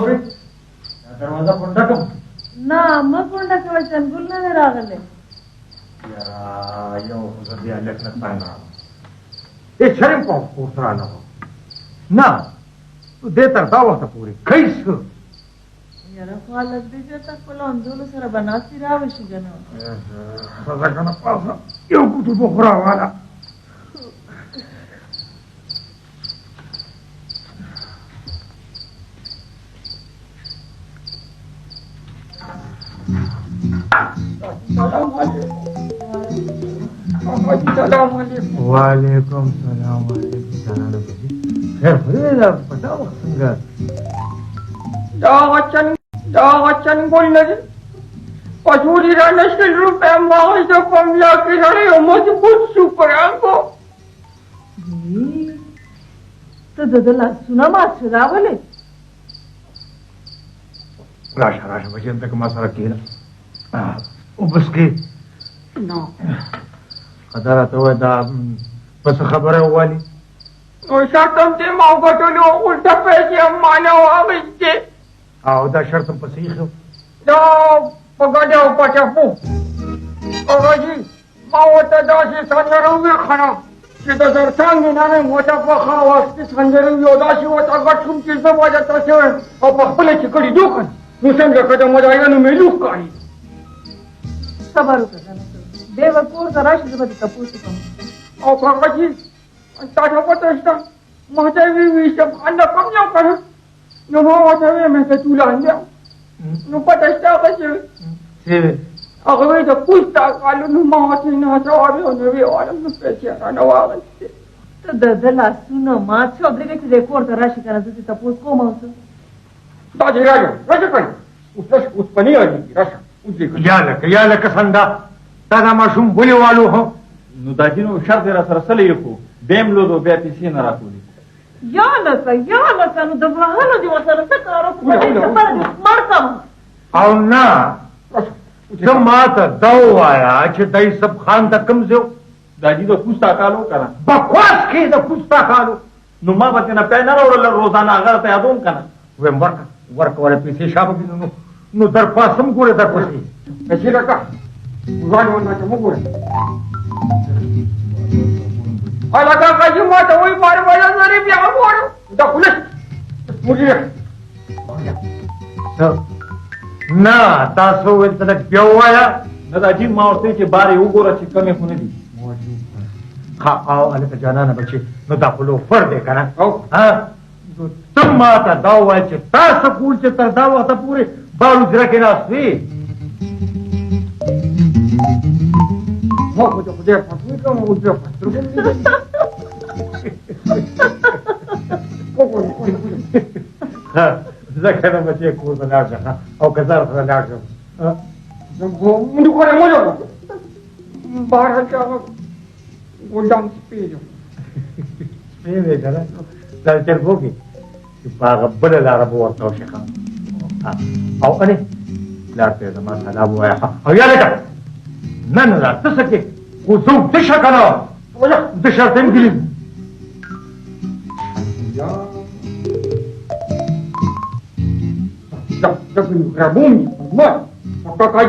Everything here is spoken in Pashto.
مورې، دا دروازه پنډه کړم؟ نه، مه پنډه کوه، چنګول نه دی راغلی. یاره یو خو زه بیا لږ نه تنګ راغلم، هېڅ چېرې هم کور ته رانغلم. نه دې تر دا وخته پورې کوي څه؟ یاره خو هلک دې چېرته خپلو همزولو سره به ناستې راوشي که نه؟ ښځه که نه پاڅه، یو ګوت اوبه خو راواله. سلام علیکم. سلام علیکم. وعلیکم سلام. وعلیکم سلام. خیر خو دی، دا په دا وخت څنګه؟ دا هغه چنګول نه دی، پچوري رانه 20 روپۍ هم واخیسته، په ملا کې سړی یو مضبوط سوپرانګ و. ته د ده لاسونه مات شو، دا ولې؟ راشه راشه بچې، دلته که ما سره کښېنه، اوبه څښې؟ نه. ښه، دا راته ووایه، دا په څه خبره ووالي؟ نو شرط هم چې ما وګټلو، الټه پیسې هم ما نه واخیستې. او دا شرط هم په څه ایښی و؟ دا په ګډه او په ټپو. هغه جي ما ورته داسې سندره وویل چې د زرڅانګې نه مې ورته پخه واخیستې سندره یو داسې ورته غټ شوم چې زه به درته څه وایم، او په خپله چې کړي دوکن نو څنګه که د مدایانو مې لوښ کاري. صبر وکړه که نه، دی به کور ته راشي، زه به دې تپوس وکړم. او هغه جي تا ته پته شته، ما ته وی ویشتم خان کوم یو که نه، نو ما ورته ویې مې ته تولان دی، نو پته شته هغه څه وي؟ څه وي؟ هغه وایي د کوز تا کالو. نو ما ورته نه ځواب یې نه ویې والم، نو پیسې یې رانه واخیستې. ته د ده لاسونه مات شو، پرېږده چې دی کور ته راشي که نه، زه ترې تپوس کوم. او څه؟ دا دې راشه راشه که نه، اوس راشه، اوس په نه یادېږي، راشه اوس دې. یا لکه یا لکه سنده، تا دا ماشوم ولې والو؟ نو دا جینو شرط یې راسره سلی خو بیا هم لودو، بیا پیسې نه راټولې. یا لکه یا لکه، نو د وهلو دې ورسره څه کار وکړو؟ په دې خبره دې مړ کړم. او نه، ته ما ته دا ووایه چې دی سب خان د کوم ځای و؟ دا جي د کوز تاکالو که نه؟ بکواس کې د کوز تاکالو. نو ما به ترېنه پی نه راوړله روزانه، هغه راته یادوم که نه. ویم ورکه ورکه وله پیسې شابه کړي، نو نو درپاسم ګوره درپسې. پیسې راکړه، ځان ورته چې مه ګوره. هلکه کاکا ما ته وایي بار بار زرې بیا غواړم، دا خو نشته مدیره. نه تاسو ویل ته لږ بیا ووایه. نه دا جي ما ورته چې بار یې وګوره چې کمې خو نه دي. ښه، او هلکه جانانه بچې، نو دا خو لوفر دی که نه؟ ها، نو ته ما ته دا ووایه چې تا څه کول چې تر دا وخته پورې بار حجره کې ناست وې؟ ما خو د خدای په پوه کوم، اوس بیا په سترګو مې لیدل. ښه، ځه که نه بچې، کور ته لاړ شه. ښه، او که زه ورسره لاړ شم؟ مونږ کوره مه ځه، بهر هلته هغه ګلدان سپی دی. سپی دی که نه؟ دا چرګ وکړي چې په هغه بله لاره به ورته وشي. ښه، او انې پلار ته زما سلام ووایه. ښه، او یا لکه نه نه دا ته څه کې، خو زه اوږده شه که نه، اوږده شه ته هم ګیلي. Да, грабун, понимаешь? Пока